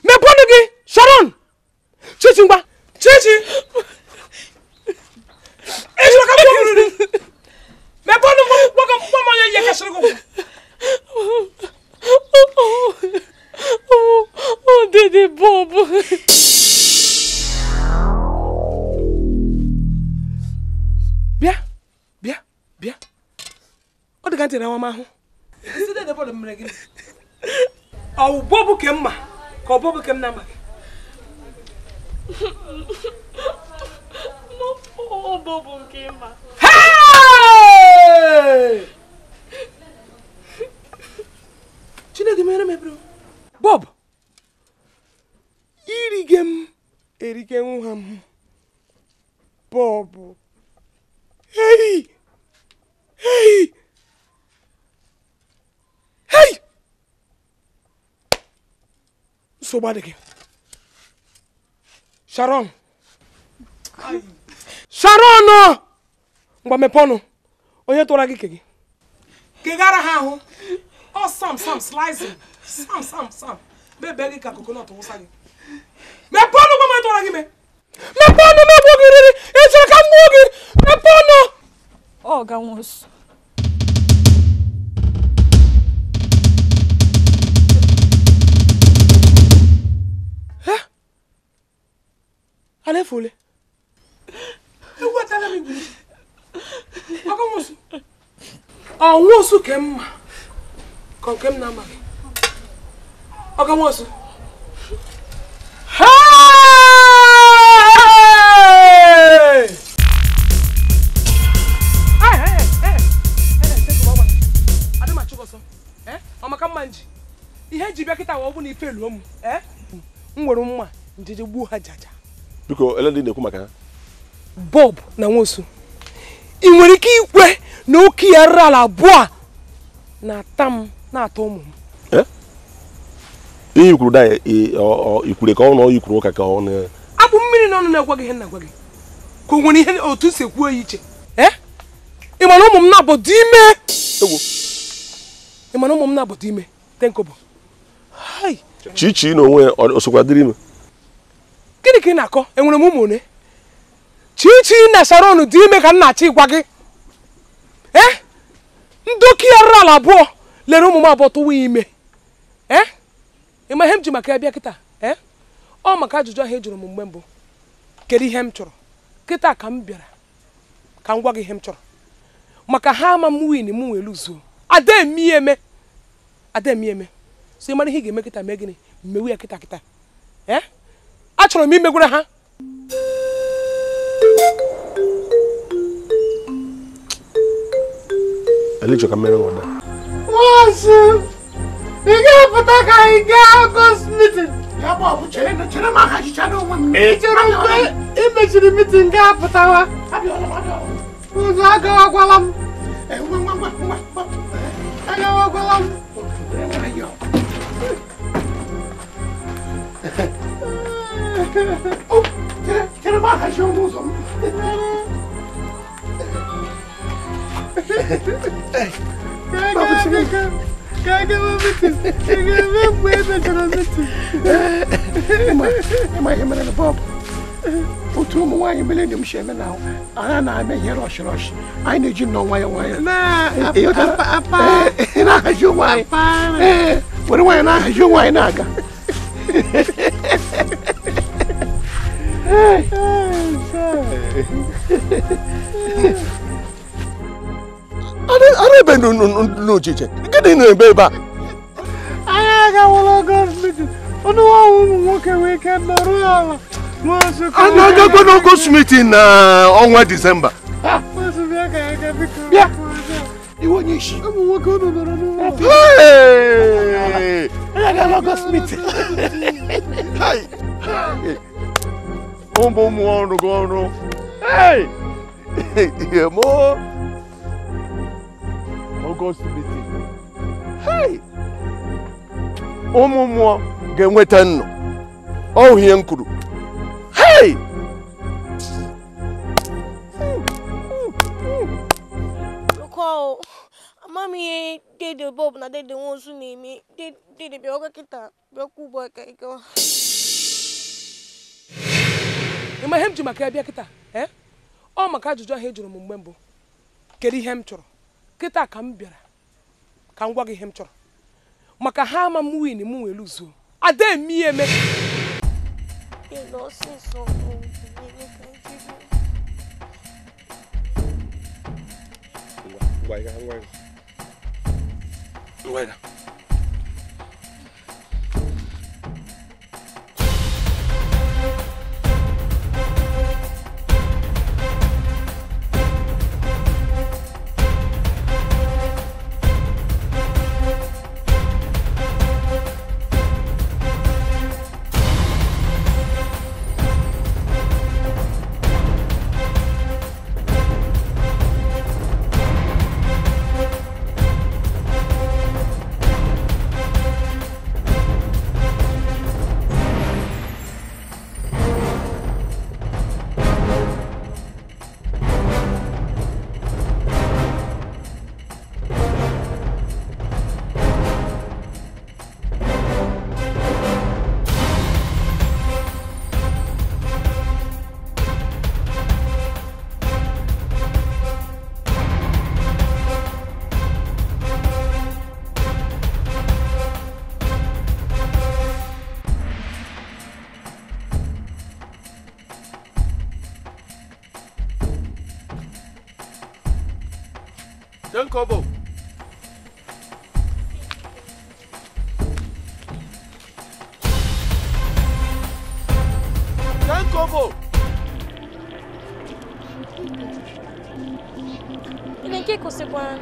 Mepee ọnụ gị Sharon. Chichi ngwa Chichi ejila ka m riri. Mepee ọnụ ngwa Gwa m onye ihe kasịrị gị ụkwụ. Oh, Dede Bob. Bịa, bịa, bịa. Ọ dị ka ntị na nwa m ahụ. Isi Dede Bob mere gịnị? Ọ wụ Bob ke mma ka ọ Bob ke m na-amaghị? Ọ Bob nke mma. Hey! Chineke mere m ebere. Bob, irige m erige nwa m. Bob. Hey! Hey! Hey! Nsogbu adịghị. Sharon. Sharon! Ngwa mepee ọnụ. Onye tụra gị ke gị? Kegara ha ahụ. Ọ sam sam slicing. Sam sam sam. Bebe gị ka coconut wụsa gị. Mepee ọnụ gwa m onye tụra gị me. Mepee ọnụ megbuo gị riri. Ị chọrọ ka m gbuo gị? Mepee ọnụ. Ọ ga Nwosu. Ala efu ole? Ewu atala m igwu. Ọga Nwosu. Ọ Nwosu ke mma ka nke m na-amaghị. Ọga Nwosu. Hey! Hey, hey, hey. Hey, take over. Adị m achụ gị ọsọ. Eh? Ọ maka mma nji. Ihe eji bịa kịta ọ bụ na ife eluo m. Eh? M were mma njeje gbuo ha jaja. Biko, ele ndị na-ekwu maka ha? Bob na Nwosu. Ị nwere ike ikwe na oke ya rara ala abụọ a na-ata m na-ata ụmụ m. Ihe ikwuru da ikwuru ka ọ nọ ikwuru ụka ka ọ na abụ mmiri n'ọnụ na-agwa gị ihe na-agwa gị ka o nwere ihe otu si ekwu ya iche. Ị ma na ụmụ m na-abụ dị ime. Ị ma na ụmụ m na-abụ dị ime tenkobo. Chichi na onwe o sokwa dịrị ime. Gịnị ka ị na-akọ? Enwere m ụmụ one? Chichi na Sharon dị ime ka m na-achọ ịgwa gị. Ndị oke ya rara ala abụọ lere ụmụ m abụọ tụwa ime. Ị ma ihe m ji maka ya bịa kịta? Ọ maka ajụjụ ahụ ị jụrụ m mgbe mbụ. Kedu ihe m chọrọ? Kịta ka m bịara ka m gwa gị ihe m chọrọ. Maka ha ama m win m wee luzuo. Ada eme eme. Ada eme eme. So ị mara ihe ị ga-eme kịta mee gịnị? Mmewu ya kịta kịta. Achọrọ m imegwara ha. Nwosu, ị ga-apụta ka anyị gaa August meeting. Ya bụ ọ bụ chere chere ma ha chicha n'onwe m. Ị chere mgbe ị mechiri meeting ga-apụtawa. Nwosu, agawakwala m. Agawakwala m. Chere ma hazie ọnụ ụzọ m. Ịma ihe mere na Bob, otu ụmụ nwaanyị milenium si eme na anyị na-eme ihe rọsh rọsh, anyị na-eji nnọọ nwayọọ nwayọọ na-ahazi onwe anyị, were nwayọọ na-ahazi onwe anyị na-aga. Ara ebe n'ochiche, gịnị na-eme ebe a? Anyị agawala August meeting. Ọnụ ụmụ nwoke nwee ike nọrọ ala. A na-agakwa n'August meeting na ọnwa Disemba. Bịa, iwe onye isi. Ụmụ nwoke unu nọrọ n'ụlọ. Anyị agala August meeting. Ụmụ ụmụ ọrụ gị ọrụ. August meeting. Hey! Ụmụ mmụọ ga-enweta nnụ. Ọ ihe m kwuru. Hey! Ama m ihe Dede Bob na Dede Nwosu na-eme. Dede bịa ọkwa kịta bịakwa ugbu a ka ị gawa. Ị ma ihe m ji maka ya bịa kịta? Ọ maka ajụjụ ahụ ị jụrụ m mgbe mbụ. Kedu ihe m chọrọ? Kịta ka m bịara ka m gwa gị ihe m chọrọ maka ha ama m win m wee luzuo ada eme ihe eme. Ngwa ịga. Tenkobo. Tenkobo. Ile nke kwụsịkwara.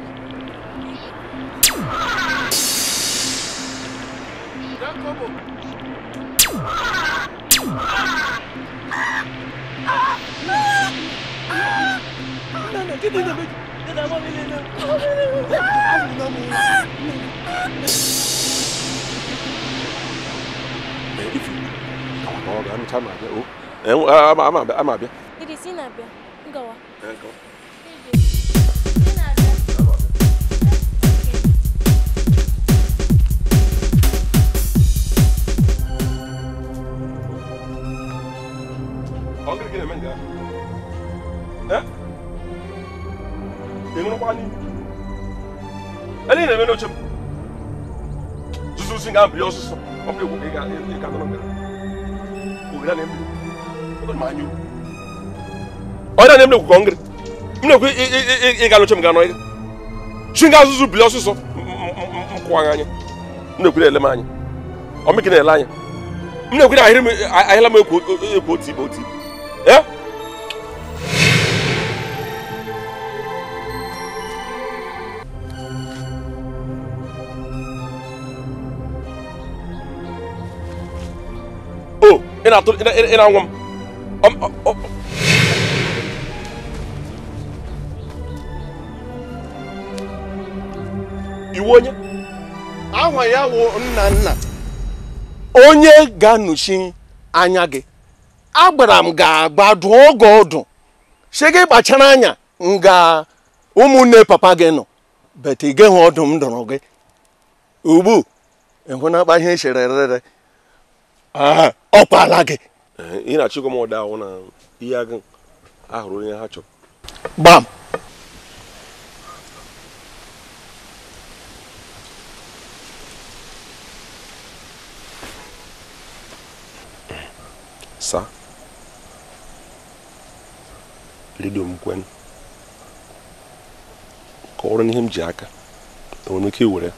Tenkobo. No, no, get in the bed. Iwu onye ahụ ya wụ nna nna onye ga-anọchi anya gị agbara m ga-agba dụọ gị ọdụ sị gị kpachara anya nga ụmụnne papa gị nọ bet ị gaghị ọdụ m dọrọ gị ugbu ịhụnakpa ihe chere rere ọ kpala gị. Ị na-achịkwa m ụda ahụ na ihe agụ ahụrụ onye ha chọrọ. Gbam. Sa redio m kwen ka ọrụ n'ihe m ji aka enwere m ike iwere.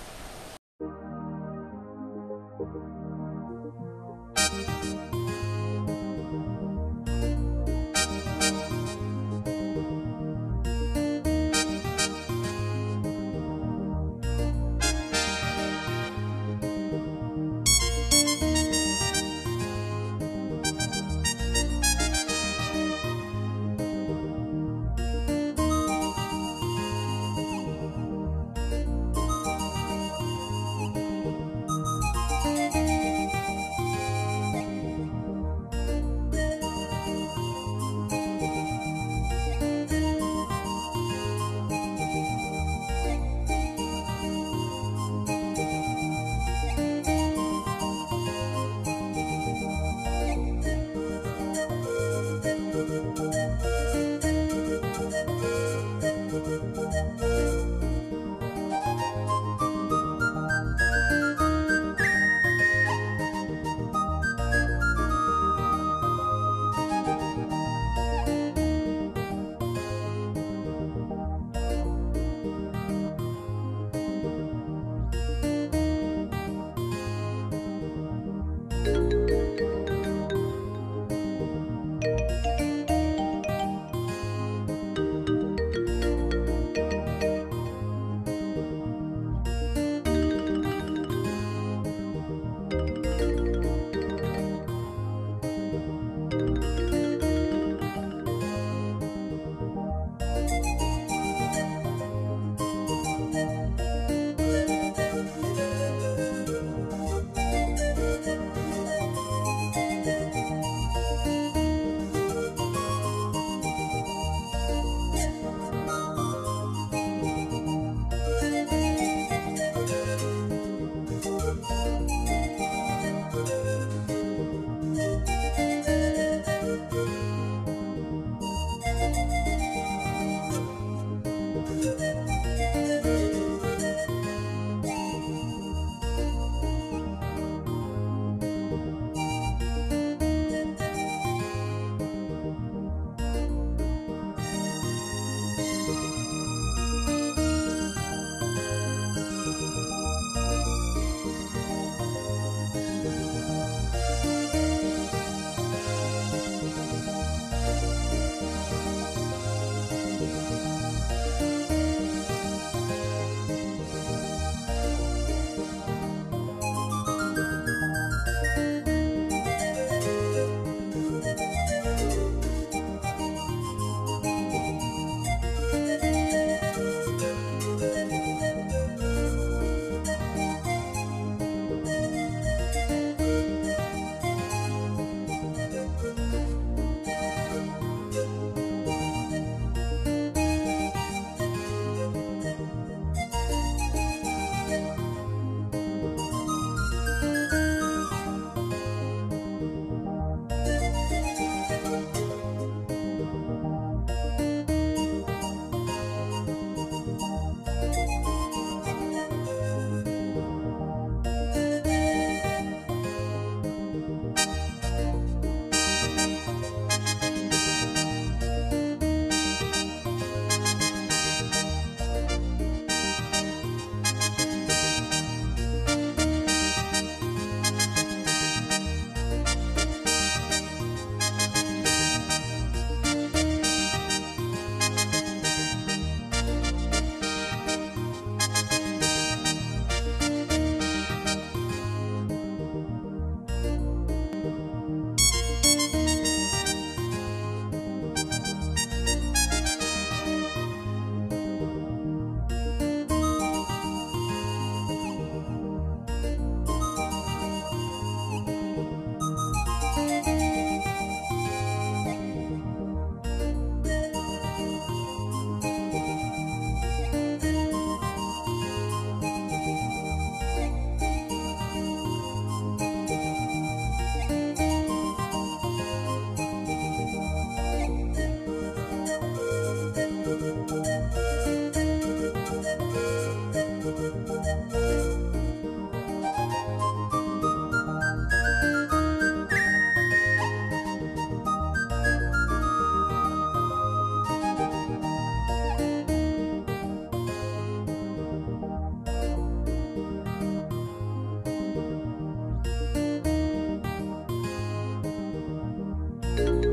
You.